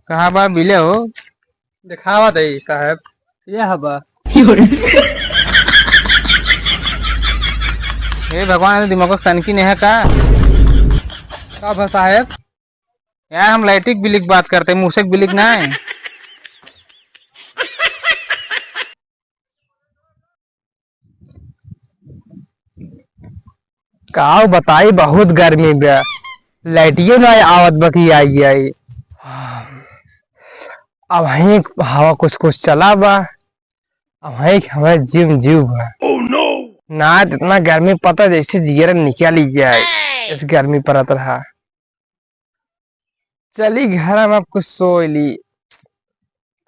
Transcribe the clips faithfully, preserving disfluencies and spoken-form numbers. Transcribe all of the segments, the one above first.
कहाँ बा बिले हो? देखावा दे साहब, ये हवा। हे भगवान, दिमाग सनकी नहीं है का? का बा साहब? यार, हम लाइटिक बिलिक बात करते, मूसक बिलिक ना है। काव बताई, बहुत गर्मी बा, लाइटियो ना आवत बा कि आई आई। अब वहीं हवा कुछ कुछ चला बा, अब वहीं हमें जिम जिम बा। ना, इतना गर्मी पता जैसे जियरा निकल ही जाए, इस गर्मी परत रहा। चली घर में अब कुछ सोई ली।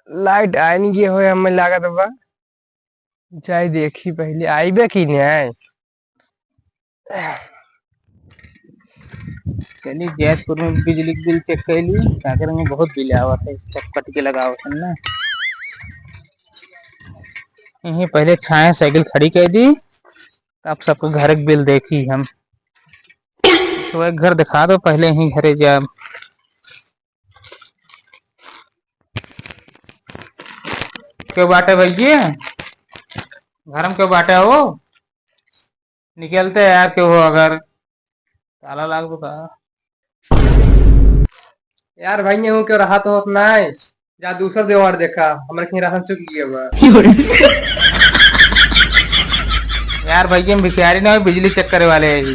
लाइट आइन गे होए, हमें लागत बा। जाई देखी पहिले आइबे कि नहीं। चली जैतपुर में बिजली के बिल चेक कर ली, का करेंगे, बहुत बिल आवत है, चटपट के लगावत है ना। यहीं पहिले छाया साइकिल खड़ी कर दी, तब सबके घर के बिल देखी हम। तो एक घर दिखा दो, पहिले ही घरे जाब। क्यों बाटे भैया? घर में क्यों बाटे हो? निकलते यार, क्यों हो अगर ताला लाग का? यार भाई, ये हूँ क्यों रहा तो होत ना है। जा दूसर देवार देखा, हमरे कहीं राशन चुक गया बा। यार भैया, हम भिखारी ना हो, बिजली चेक करे वाले हैं जी।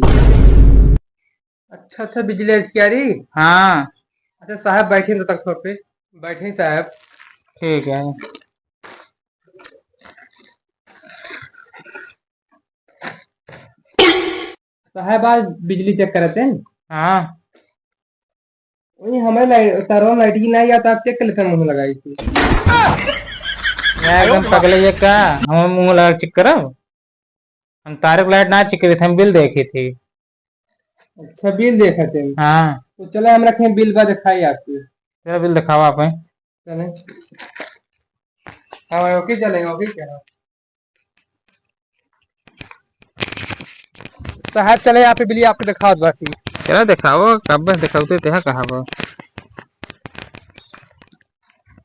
अच्छा, अच्छा, बिजली अधिकारी? हाँ। अच्छा साहब, बैठे तो तक पे। बैठे साहब। ठीक है। साहब, आज बिजली चेक करते हैं। हाँ। वही हमें लाइ-, तारवा लाइट की ना, या तो आप चेक कर लेते हैं, मुँह लगाई थी। यार, एकदम पगले ये का? हम मुँह लगा चेक करब? हम तारे को लाइट ना चेक करी थी, हम बिल देखी थी। अच्छा, बिल देखा थे? हाँ। तो चला, हम रखें बिल बा, दिखाई आपकी। चला, बिल दिखावा आप। चले। हाँ भाई, ओके, चले, ओके, क्या? साहब, चले, यहाँ पे बिल आपको दिखावत बाटी। चला, दिखाओ, कब दिखावते थे, कहाँ बा?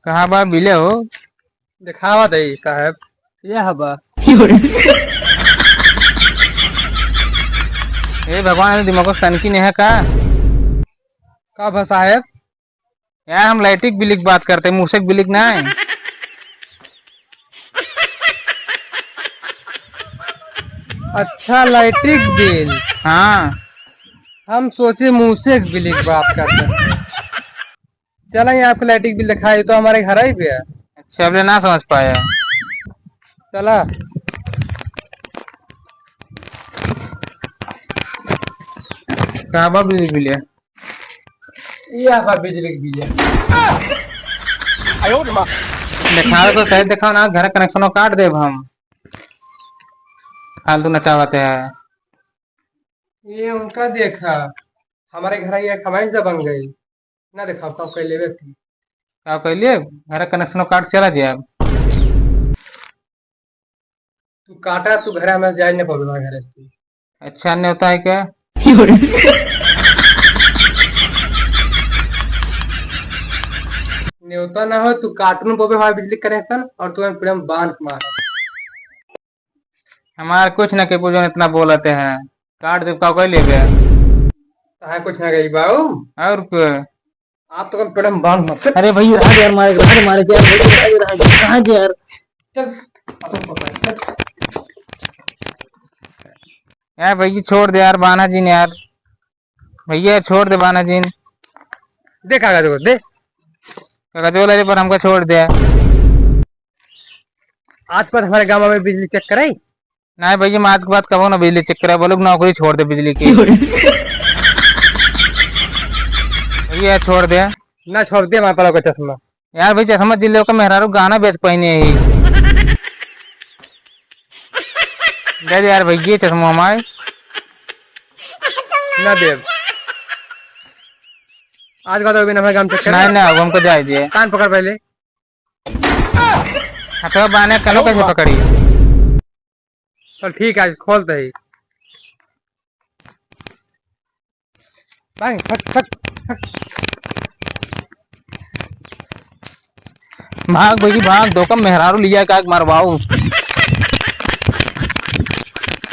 कहाँ बा बिले हो? देखावा दे साहब, ये हवा। हे भगवान, दिमाग सनकी नहीं है का? का बा साहब? यार, हम लाइटिक बिलिक बात करते, मूसक बिलिक ना है। अच्छा, लाइटिक बिल। हाँ। हम सोचे मूसक बिलिक बात करते। चला, यहाँ पे लाइटिक बिल दिखाई तो हमारे घर ही पे है। अच्छा, अब ले ना समझ पाया। चला। का बा बिजली बिल है? ये आपका बिजली के बिल है। देखा तो सही, देखा ना, घर कनेक्शनो काट देब हम। फालतू नचावत है। ये उनका देखा, हमारे घर ये कमाई से बन गई। ना देखा, का कैले बे तू? का कैले? घर कनेक्शनो काट चला जाए। तू काटा, तू घरे हमें जाए न पावे हमारे घरे से। अच्छा, न्योता है क्या? न्योता ना हो, तू काटू न पावे हमारे बिजली कनेक्शन और तुम्हें पूरा बांध मार। हमार कुछ ना के पूछो, इतना बोलते हैं, काट दे, का कर लेबे? कहाँ कुछ ना गई बाऊ? और को? आप तो कम पेड़म बांध मत। अरे भाई, रहा दे यार, मारे, रहा दे, मारे, यार, भाई, रहा दे, रहा दे, रहा दे यार। चल, अपन पकड़, चल। यार भाई, छोड़ दे यार, बान्हा जिन यार। भैया, छोड़ दे बान्हा जिन। दे कागज को, दे। कागज वाला रे, पर हमका छोड़ दे। आज पर हमारे गाँव में बिजली चेक कराई? नहीं भैया, हम आज के बाद कबो ना बिजली चेक कराई, बोलो नौकरी छोड़ दे बिजली की। भैया, छोड़ दे। ना छोड़ दे हमारे पाला का चश्मा। यार भाई, चश्मा दिल का मेहरारू गहना बेच पहिने ही। दे दे यार भैया चश्मा हमारे। ना दे। आज का तो बिना हमारे काम चेक कर। नहीं, ना, अब हमको जाए दे। कान पकड़ पहले। हथवा बाने कनो कैसे पकड़ी? चल ठीक है, आज खोलते ही। भाई, फट, फट, फट। भाग भैया भाग, धोखा मेहरारू लिया का मरवाऊ।